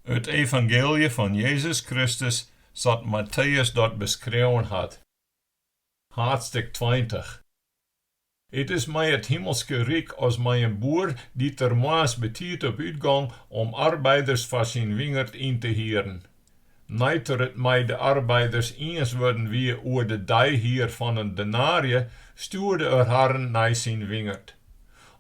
It evangeelje fan Jezus Kristus sa't Matteüs dat beskreaun hat. Haadstik 20. It is mei it himelske ryk as mei in boer dy't der moarns betiid op útgong om arbeiders foar syn wyngerd yn te hieren. Nei't er it mei de arbeiders iens wurden wie oer de deihier fan in denaarje, stjoerde er harren nei syn wyngerd.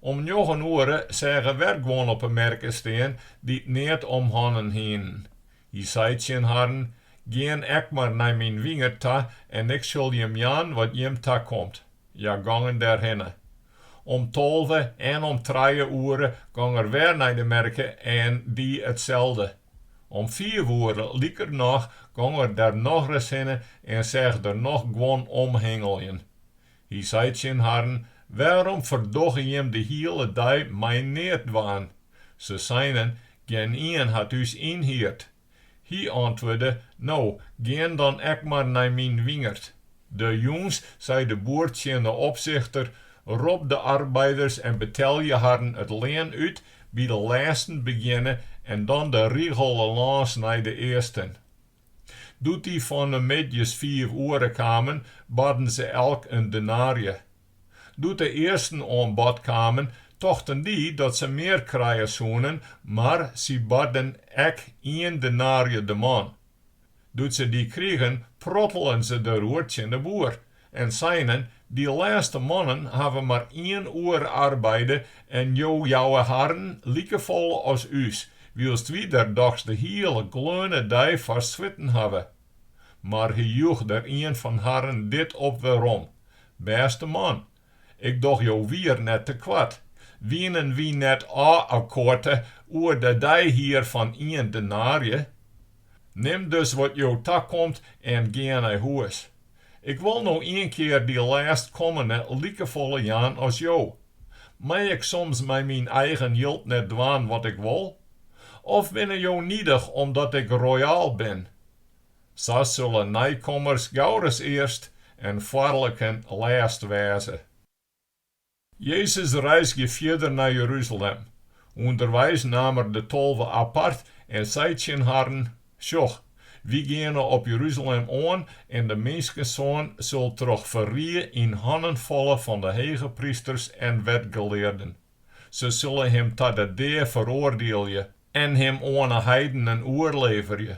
Om njoggen oere seach er wer guon op 'e merke stean dy't neat om hannen hienen. Hy sei tsjin harren, Gean ek mar nei myn wyngerd ta en ik sil jim jaan wat jim takomt. Hja gongen dêrhinne. Om 12 en om trije oere gong er wer nei de merke en die itselde. Om fiif oere likernôch gong er der nochris hinne en seach der noch guon omhingeljen. Hy sei tsjin harren, Wêrom ferdogge jim de hiele dei mei neat dwaan? Se seinen, Gjinien hat ús ynhierd. Hy antwurde, No, gean dan ek mar nei myn wyngerd. De jûns sei de boer tsjin de opsichter, Rop de arbeiders en betelje harren it lean út, by de lêsten begjinne en dan de rigel lâns nei de earsten. Doe't dy fan 'e middeis fiif oere kamen, barden se elk in denaarje. Doe't de earsten oan bod kamen, tochten dy dat se mear krije soenen, mar sy barden ek ien denaarje de man. Doe't se dy krigen, prottelen se deroer tsjin de boer en seinen, Dy lêste mannen hawwe mar ien oere arbeide en jo jouwe harren likefolle as ús, wylst wy der dochs de hiele gleone dei foar switten hawwe. Mar hy joech der ien fan harren dit op werom, Bêste man, ik doch jo wier net tekoart. Wienen wy net ôfakkoarte oer de deihier fan ien denaarje? Nim dus wat jo takomt en gean nei hûs. Ik wol no ienkear dy lêstkommene likefolle jaan as jo. Mei ik soms mei myn eigen jild net dwaan wat ik wol? Of binne jo nidich omdat ik royaal bin? Sa sille nijkommers gauris earst en foarliken lêst wêze. Jezus reizge fierder nei Jeruzalem. Underweis naam er de 12 apart en sei tsjin harren, Sjoch, wy geane op Jeruzalem oan en de Minskesoan sil troch ferrie yn hannen falle fan de hegeprysters en wetgelearden. Se sille him ta de dea feroardielje en him oan 'e heidenen oerleverje.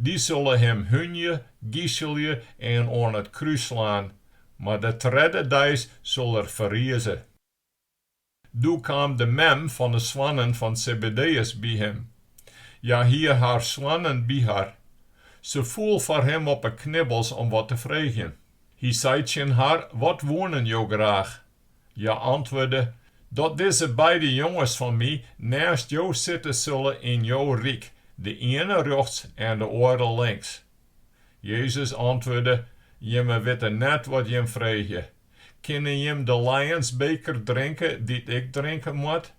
Dy sille him húnje, giselje en oan it krús slaan, mar de tredde deis sil er ferrize. Doe kaam de mem fan 'e soannen fan Sebedéus by him. Hja hie har soannen by har. Se foel foar him op 'e knibbels om wat te freegjen. Hy sei tsjin har, Wat woenen jo graach? Hja antwurde, Dat dizze beide jonges fan my nêst jo sitte sille yn jo ryk, de iene rjochts en de oare links. Jezus antwurde, Jimme witte net wat jim freegje. Kinne jim de lijensbeker drinke dy't ik drinke moat?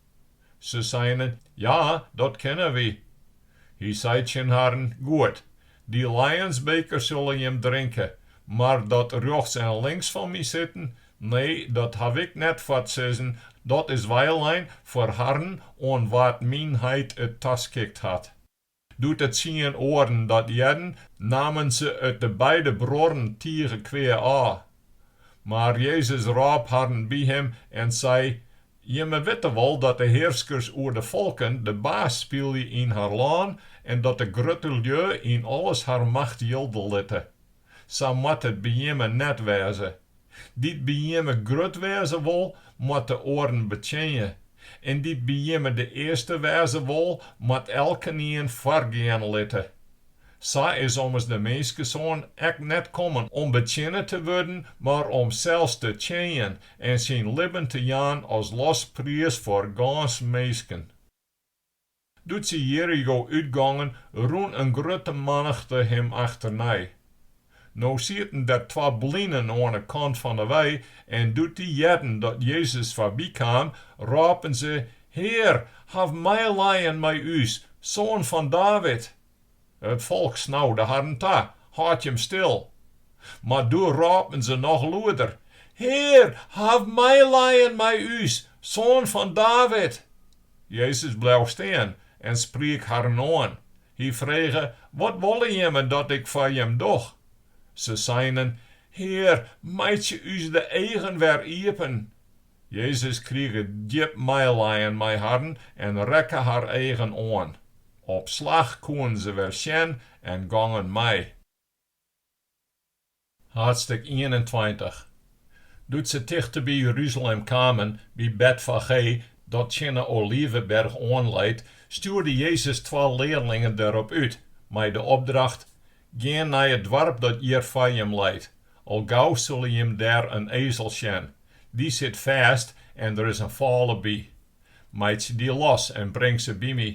Se seinen, Ja, dat kinne wy. Hy sei tsjin harren, Goed, dy lijensbeker sille jim drinke, mar dat rjochts en links fan my sitten, nee, dat haw ik net foar 't sizzen, dat is weilein foar harren oan wa't myn Heit it taskikt hat. Doe't de tsien oaren dat hearden, namen se it de beide bruorren tige kwea ôf. Mar Jezus rôp harren by him en sei, Jimme witte wol dat de hearskers oer de folken de baas spylje yn har lân en dat de grutte lju yn alles har macht jilde litte. Sa moat it by jimme net wêze. Dy't by jimme grut wêze wol, moat de oaren betsjinje. En dy't by jimme de earste wêze wol, moat elkenien foargean litte. Sa is ommers de Minskesoan ek net kommen om betsjinne te wurden, mar om sels te tsjinjen en syn libben te jaan as lospriis foar gâns minsken. Doe't se Jericho útgongen, rûn in grutte mannichte him achternei. No sieten der twa blinen oan 'e kant fan 'e wei en doe't dy hearden dat Jezus foarby kaam, rôpen se, Hear, haw meilijen mei ús, Soan fan David! It folk snaude harren ta, Hâld jim stil! Mar doe rôpen se noch lûder, Hear, haw meilijen mei ús, Soan fan David! Jezus bleau stean en spriek harren oan. Hy frege, Wat wolle jimme dat ik foar jim doch? Se seinen, Hear, meitsje ús de eagen wer iepen. Jezus krige djip meilijen mei harren en rekke har eagen oan. Op slach koenen se wer sjen en gongen mei. Haadstik 21. Doe't se tichteby Jeruzalem kamen, by Betfagé, dat tsjin 'e Oliveberch oanleit, stjoerde Jezus twa learlingen derop út, mei de opdracht, Gean nei it doarp dat hjir foar jim leit. Al gau sille jim dêr in ezel sjen. Dy sit fêst en der is in fôle by. Meitsje dy los en bring se by my.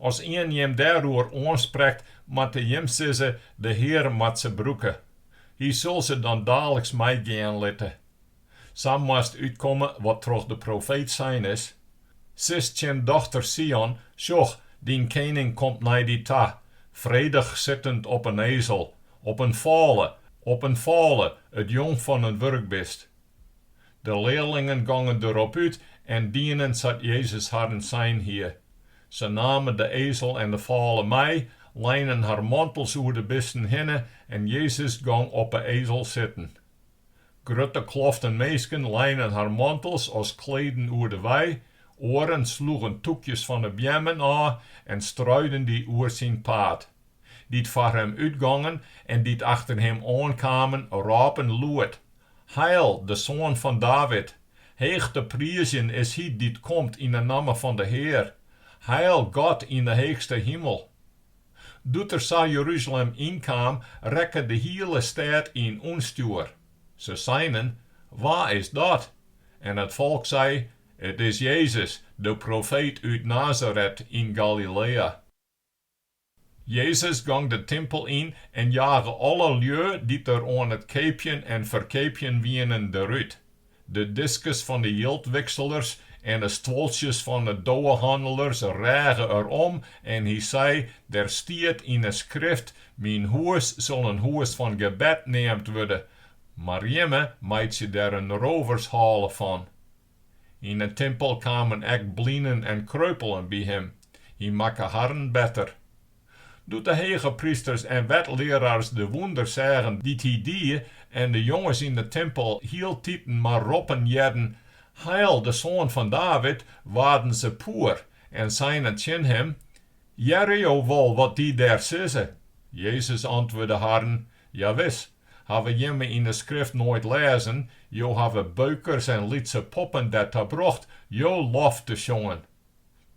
As ien jim dêroer oansprekt, moatte jim sizze, De Hear moat se brûke. Hy sil se dan daliks meigean litte. Sa moast útkomme wat troch de profeet sein is, Sis tsjin dochter Sion, Sjoch, dyn kening komt nei dy ta, fredich sittend op in ezel, op in fôle, op in fôle, it jong fan in wurkbist. De learlingen gongen derop út en dienen sa't Jezus harren sein hie. Se namen de ezel en de fôle mei, leinen har mantels oer de bisten hinne en Jezus gong op 'e ezel sitten. Grutte kloften minsken leinen har mantels as kleden oer de wei, oaren sloegen tûkjes fan 'e beammen ôf en struiden dy oer syn paad. Dy't foar him útgongen en dy't achter him oankamen, rôpen lûd, Heil, de Soan fan David! Heech te priizjen is Hy dy't komt yn 'e namme fan de Hear! Heil God yn 'e heechste himel! Doe't er sa Jeruzalem ynkaam, rekke de hiele stêd yn ûnstjoer. Se seinen, Wa is dat? En it folk sei, It is Jezus, de profeet út Nazaret yn Galiléa. Jezus gong de timpel yn en jage alle lju dy't der oan it keapjen en ferkeapjen wienen derút, de diskes fan de jildwikselers en de stuoltsjes fan 'e dowehannelers reage er om en hy sei, Der stiet yn 'e Skrift, Myn hûs sil in hûs fan gebed neamd wurde, mar jimme meitsje der in rovershôle fan. Yn 'e timpel kamen ek blinen en kreupelen by him. Hy makke harren better. Doe't de hegeprysters en wetlearaars de wûnder seagen dy't hy die en de jonges yn 'e timpel hieltiten mar roppen hearden, Heil, de Soan fan David, waarden se poer en seinen tsjin him, Hearre jo wol wat dy dêr sizze? Jezus antwurde harren, Jawis, Hawwe jimme yn 'e Skrift noait lêzen, Jo hawwe beukers en lytse poppen derta brocht jo lof te sjongen?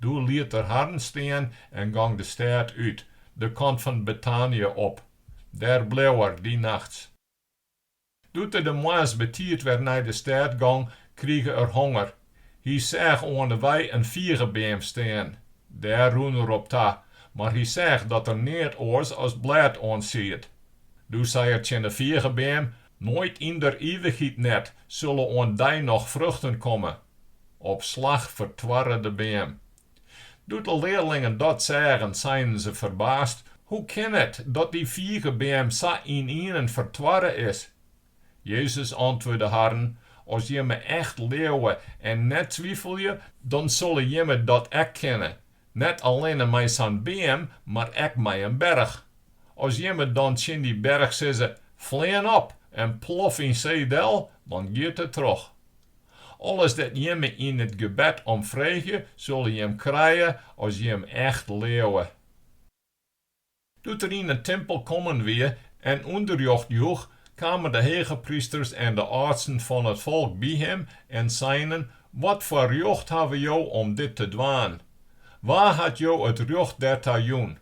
Doe liet er harren stean en gong de stêd út, de kant fan Betanië op. Dêr bleau er dy nachts. Doe't er de moarns betiid wer nei de stêd gong, krige er honger. Hy seach oan de wei in figebeam stean. Dêr rûn er op ta, mar hy seach dat der neat oars as blêd oan siet. Doe sei er tsjin de figebeam, Noait yn der ivichheid net sille oan dy noch fruchten komme. Op slach fertoarre de beam. Doe't de learlingen dat seagen, seinen se ferbaasd, Hoe kin it dat dy figebeam sa ynienen fertoarre is? Jezus antwurde harren, As jimme echt leauwe en net twifelje, dan sille jimme dat ek kinne, Net allinne mei sa'n beam, mar ek mei in berch. As jimme dan tsjin dy berch sizze, Flean op en plof yn see del, dan giet it troch. Alles dêr't jimme yn it gebed om freegje, sulle jim krije as jim echt leauwe. Doe't er yn 'e timpel kommen wie en ûnderrjocht joech, kamen de hegeprysters en de âldsten fan it folk by him en seinen, Wat foar rjocht hawwe jo om dit te dwaan? Wa hat jo it rjocht dêrta jûn?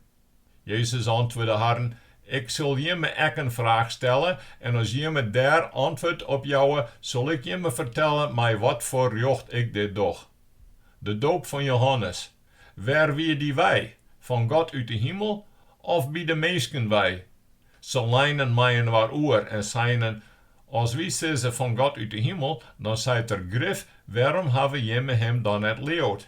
Jezus antwurde harren, Ik sil jimme ek in fraach stelle en as jimme dêr antwurd op jouwe, sil ik jimme fertelle mei wat foar rjocht ik dit doch. De doop fan Johannes, Wêr wie dy wei? Fan God út de himel of by de minsken wei? Se leinen mei-inoar oer en seinen, As wy sizze fan God út de himel, dan seit er grif, Wêrom hawwe jimme him dan net leaud?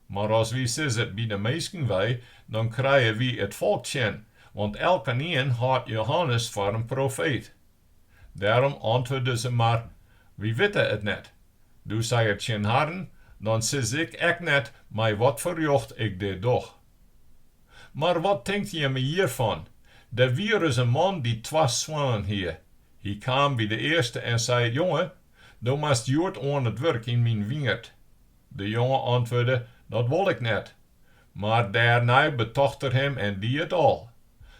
Mar as wy sizze by de minsken wei, dan krije wy it folk tsjin, want elkenien hâldt Johannes foar in profeet. Dêrom antwurden se mar, Wy witte it net. Doe sei er tsjin harren, Dan sis ik ek net mei watfoar rjocht ik dit doch. Mar wat tinkt jimme hjirfan? Der wie ris in man dy't twa soannen hie. Hy kaam by de earste en sei, Jonge, do moatst hjoed oan it wurk yn myn wyngerd. De jonge antwurde, Dat wol ik net. Mar dêrnei betocht er him en die it al.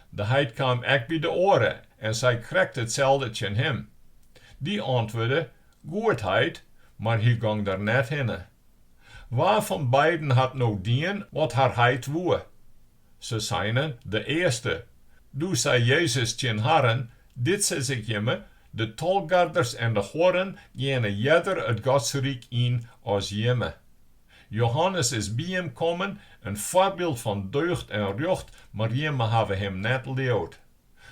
De heit kaam ek by de oare en sei krekt itselde tsjin him. Dy antwurde, Goed, heit, mar hy gong der net hinne. Wa fan beiden hat no dien wat har heit woe? Se seinen, De earste. Doe sei Jezus tsjin harren, Dit sis ik jimme, de tolgarders en de huorren geane earder it Godsryk yn as jimme. Johannes is by jim kommen, in foarbyld fan deugd en rjocht, mar jimme hawwe him net leaud.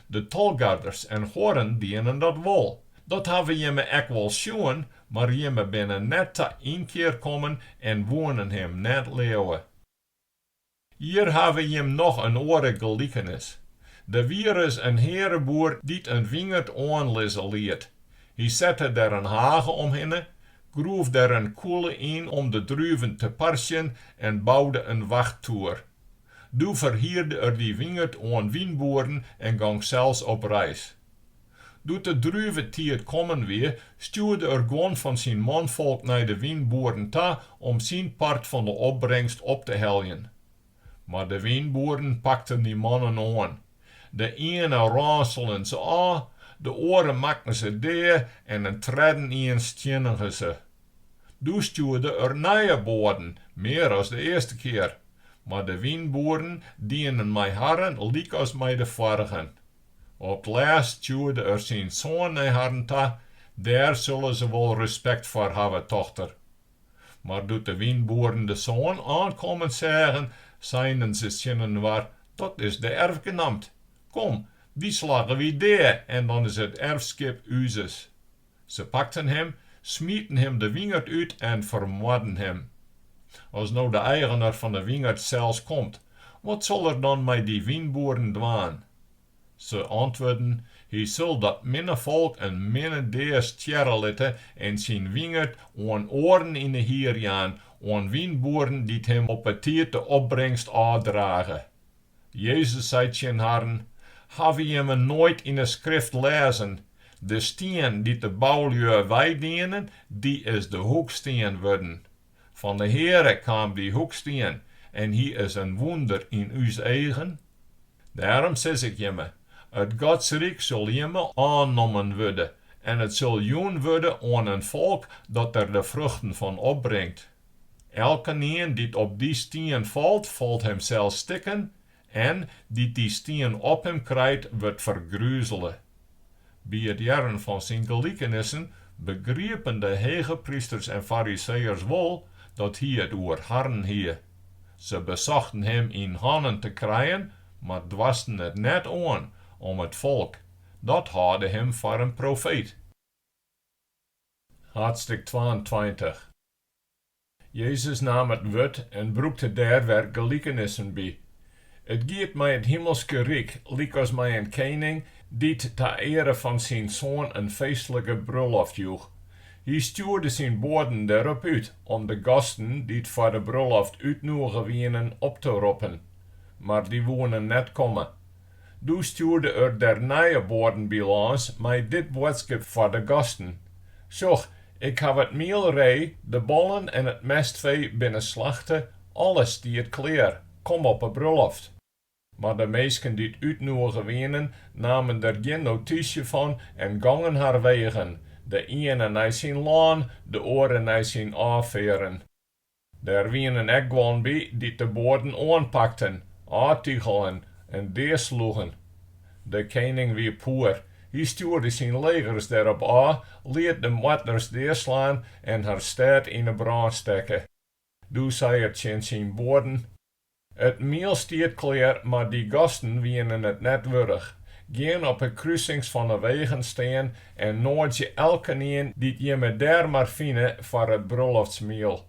De tolgarders en huorren dienen dat wol. Dat hawwe jimme ek wol sjoen, mar jimme binne net ta ynkear kommen en woenen him net leauwe. Hjir hawwe jim noch in oare gelikenis. Der wie ris in heareboer dy't in wyngerd oanlizze liet. Hy sette der in hage omhinne, groef der in kûle yn om de druven te parsjen en boude in wachttoer. Doe ferhierde er dy wyngerd oan wynboeren en gong sels op reis. Doe't de druvetiid kommen wie, stjoerde er guon fan syn manfolk nei de wynboeren ta om syn part fan de opbringst op te heljen. Mar de wynboeren pakten dy mannen oan. De iene rânselen se ôf, de oare makken se dea en in tredden ien stiennigen se. Doe stjoerde er nije boaden, mear as de earste kear. Mar de wynboeren dienen mei harren lykas mei de foarigen. Op 't lêst stjoerde er syn soan nei harren ta, dêr sille se wol respekt foar hawwe, tocht er. Mar doe't de wynboeren de soan oankommen seagen, seinen se tsjininoar, Dat is de erfgenamt. Kom, dy slagge wy dea en dan is it erfskip uzes. Se pakten him, smieten him de wyngerd út en fermoarden him. As no de eigener fan de wyngerd sels komt, wat sil er dan mei dy wynboeren dwaan? Se antwurden, Hy sil dat minne folk in minne dea stjerre litte en syn wyngerd oan oaren yn 'e hier jaan, oan wynboeren dy't him op 'e tiid de opbringst ôfdrage. Jezus sei tsjin harren, Hawwe jimme noait yn 'e Skrift lêzen, De stien dy't de boulju weidienen, dy is de hoekstien wurden. Fan de Heare kaam dy hoekstien en hy is in wûnder yn ús eagen? Dêrom sis ik jimme, It Godsryk sil jimme ôfnommen wurde en it sil jûn wurde oan in folk dat der de fruchten fan opbringt. Elkenien dy't op dy stien falt, falt himsels stikken en dy't dy stien op him krijt, wurdt fergruzele. By it hearren fan syn gelikenissen begriepen de hegeprysters en fariseeërs wol dat hy it oer harren hie. Se besochten him yn hannen te krijen, mar doarsten it net oan om it folk, dat hâlde him foar in profeet. Haadstik 22. Jezus naam it wurd en brûkte dêr wer gelikenissen by. It giet mei it himelske ryk lykas mei in kening dy't ta eare fan syn soan in feestlike brulloft joech. Hy stjoerde syn boaden derop út om de gasten dy't foar de brulloft útnoege wienen op te roppen. Mar dy woenen net komme. Doe stjoerde er der nije boaden bylâns mei dit boadskip foar de gasten, Sjoch, ik haw it miel ree, de bollen en it mestfee binne slachte, alles stiet klear, kom op 'e brulloft. Mar de minsken dy't útnoege wienen, namen der gjin notysje fan en gongen har wegen, de iene nei syn lân, de oare nei syn ôffearen. Der wienen ek guon by dy't de boaden oanpakten, ôftigelen en deasloegen. De kening wie poer. Hy stjoerde syn legers derop ôf, liet de moardners deaslaan en har stêd yn 'e brân stekke. Doe sei er tsjin syn boaden, It miel stiet klear, mar dy gasten wienen it net wurdich. Gean op 'e krusings fan 'e wegen stean en noadzje elkenien dy't jimme dêr mar fine foar it brulloftsmiel.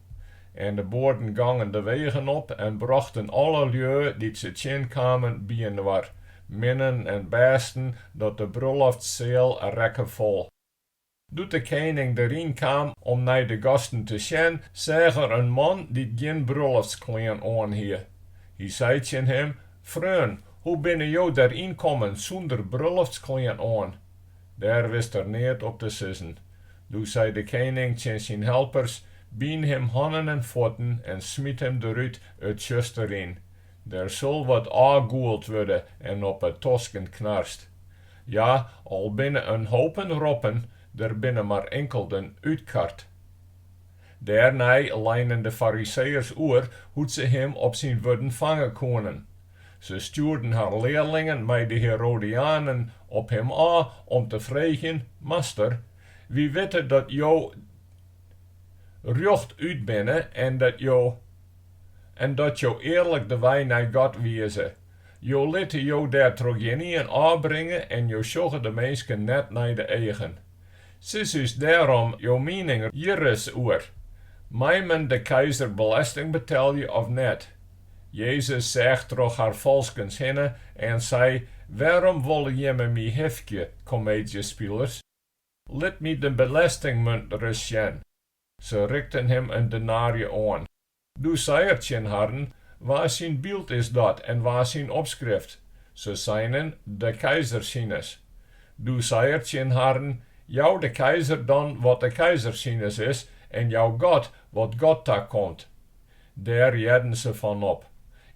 En de boaden gongen de wegen op en brochten alle lju dy't se tsjinkamen byinoar, minnen en bêsten, dat de brulloftsseal rekke fol. Doe't de kening deryn kaam om nei de gasten te sjen, seach er in man dy't gjin brulloftklean oan hie. Hy sei tsjin him, Freon, hoe binne jo deryn kommen sûnder brulloftklean oan? Dêr wist er neat op te sizzen. Doe sei de kening tsjin syn helpers, Byn him hannen en fuotten en smyt him derút it tsjuster yn. Der sil wat ôfgûld wurde en op 'e tosken knarst. Ja, al binne in hopen roppen, der binne mar inkelden útkard. Dêrnei leinen de Fariseeërs oer hoe't se him op syn wurden fange koenen. Se stjoerden har learlingen mei de Herodianen op him ôf om te freegjen, Master, wy witte dat jo rjochtút binne en dat jo en dat jo earlik de wei nei God wize. Jo litte jo dêr troch gjinien ôfbringe en jo sjogge de minsken net nei de eagen. Sis ús dêrom jo miening hjir ris oer, Mei men de keizer belesting betelje of net? Jezus seach troch har falskens hinne en sei, Wêrom wolle jimme my hifkje, komeedzjespilers? Lit my de belestingmunt ris sjen. Se rikten him in denaarje oan. Doe sei er tsjin harren, Wa syn byld is dat en wa syn opskrift? Se seinen, De keizer sines. Doe sei er tsjin harren, Jou de keizer dan wat de keizer sines is en jou God wat God takomt. Dêr hearden se fan op.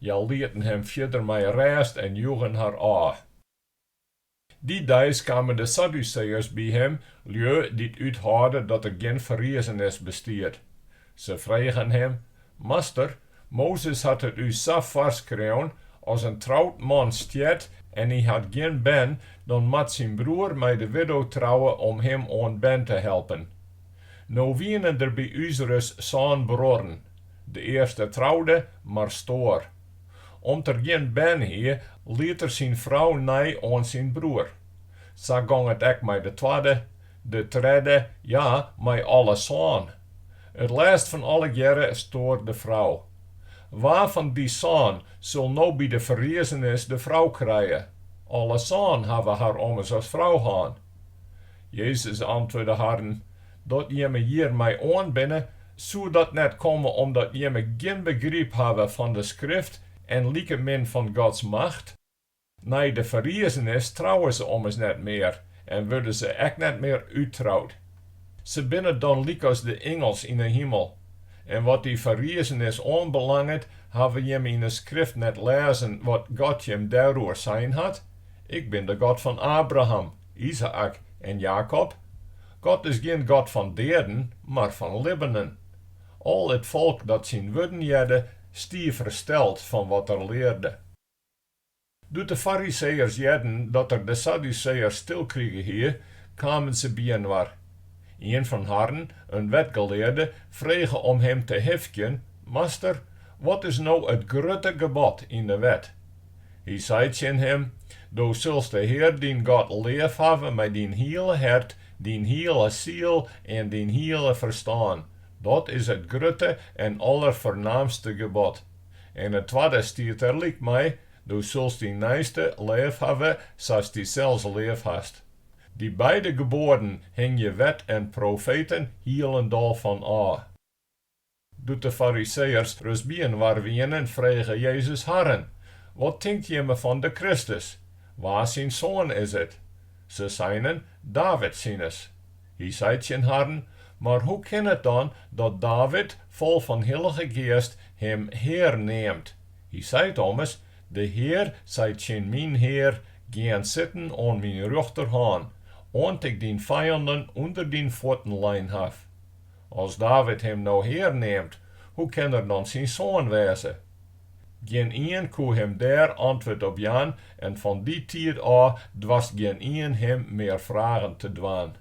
Hja lieten him fierder mei rêst en joegen har ôf. Dy deis kamen de Sadduseeërs by him, lju dy't úthâlde dat der gjin ferrizenis bestiet. Se fregen him, Master, Mozes hat it ús sa foarskreaun, as in troud man stjert en hy hat gjin bern, dan moat syn broer mei de widdo trouwe om him oan bern te helpen. No wienen der by ús ris sân bruorren. De earste troude, mar stoar. Om't er gjin bern hie, liet er syn frou nei oan syn broer. Sa gong it ek mei de twadde, de tredde, ja, mei alle sân. It lêst fan allegearre stoar de frou. Wa fan dy sân sil no by de ferrizenis de frou krije? Alle sân hawwe har ommers as frou hân. Jezus antwurde harren, Dat jimme hjir mei oan binne, soe dat net komme omdat jimme gjin begryp hawwe fan de Skrift en likemin fan Gods macht? Nei de ferrizenis trouwe se ommers net mear en wurde se ek net mear úttroud. Se binne dan lykas de ingels yn 'e himel. En wat dy ferrizenis oanbelanget, hawwe jimme yn 'e Skrift net lêzen wat God jim dêroer sein hat? Ik bin de God fan Abraham, Izaäk en Jakob? God is gjin God fan deaden, mar fan libbenen. Al it folk dat syn wurden hearde, stie fersteld fan wat er learde. Doe't de Fariseeërs hearden dat er de Sadduseeërs stil krige hie, kamen se byinoar. Ien fan harren, in wetgelearde, frege om him te hifkjen, Master, wat is no it grutte gebod yn de wet? Hy sei tsjin him, Do silst de Hear dyn God leafhawwe mei dyn hiele hert, dyn hiele siel en dyn hiele ferstân. Dat is it grutte en allerfoarnaamste gebod. En it twadde stiet der lyk mei, Do silst dyn neiste leafhawwe sa'st dysels leafhast. Dy beide geboaden hingje wet en profeten hielendal fan ôf. Doe't de Fariseeërs ris byinoar wienen, frege Jezus harren, Wat tinkt jimme fan de Kristus? Wa syn soan is it? Se seinen, David sines. Hy sei tsjin harren, Mar hoe kin it dan dat David, fol fan Hillige Geast, him Hear neamt? Hy seit ommers, De Hear sei tsjin myn Hear, Gean sitten oan myn rjochterhân, oant ik dyn fijannen ûnder dyn fuotten lein haw. As David him no Hear neamt, hoe kin er dan syn soan wêze? Gjinien koe him dêr antwurd op jaan en fan dy tiid ôf doarst gjinien him mear fragen te dwaan.